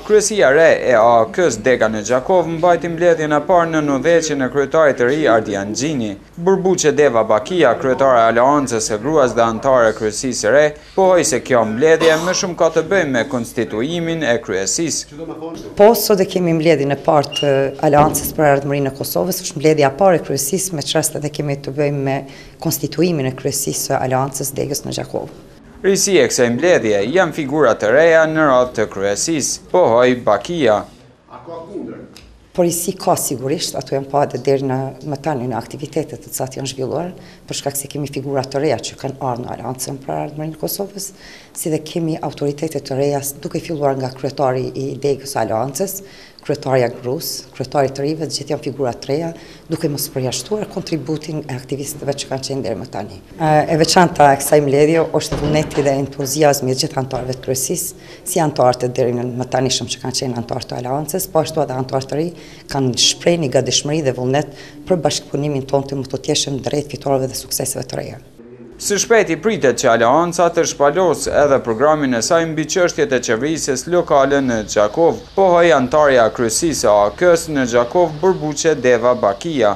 Kryesia e re e AAK-së dega në Gjakovë mbajti mbledhjen e parë nën udhëheqjen e kryetarit të ri Ardian Gjini. Burbuqe Deva Bakia, kryetare e Aleancës së Gruas dhe anëtare e kryesisë së re, pohoi se kjo mbledhje më shumë ka të bëjë me konstituimin e kryesisë. Po, sot e kemi mbledhjen e parë të Aleancës për Ardhmërinë e Kosovës, është mbledhja e parë e kryesisë, me ç'rast edhe kemi të bëjmë me konstituimin e kryesisë së Aleancës degës në Gjakovë. Risi e kësaj mbledhje janë figura të reja në radhë të kryesisë, pohoi Bakia. Po risi ka sigurisht, ato janë pa edhe deri në më tani në aktivitetet të cilat janë zhvilluar, për shkak se kemi figura të reja që kanë ardhur në Aleancën për Ardhmërinë e Kosovës, si dhe kemi autoritete të reja duke filluar nga kryetari i degës së Aleancës, kryetarja e gruas, kryetari i të rinjve, të gjithë janë figura të reja, duke mos përjashtuar kontributin e aktivistëve që kanë qenë deri më tani. E veçanta e kësaj mbledhje është vullneti dhe entuziazmi i gjithë anëtarëve të kryesisë, si anëtarët e deri më tanishëm që kanë qenë anëtarë të Aleancës, po ashtu edhe anëtarë të rinj kanë shprehur një gatishmëri dhe vullnet për bashkëpunimin tonë të mëtutjeshëm drejt fitoreve dhe sukseseve të reja. Së shpejti pritet që Aleanca të shpalosë edhe programin e saj mbi çështjet e qeverisjes lokale në Gjakovë, pohoi anëtarja e kryesisë së AAK-së në Gjakovë, Burbuqe Deva Bakia.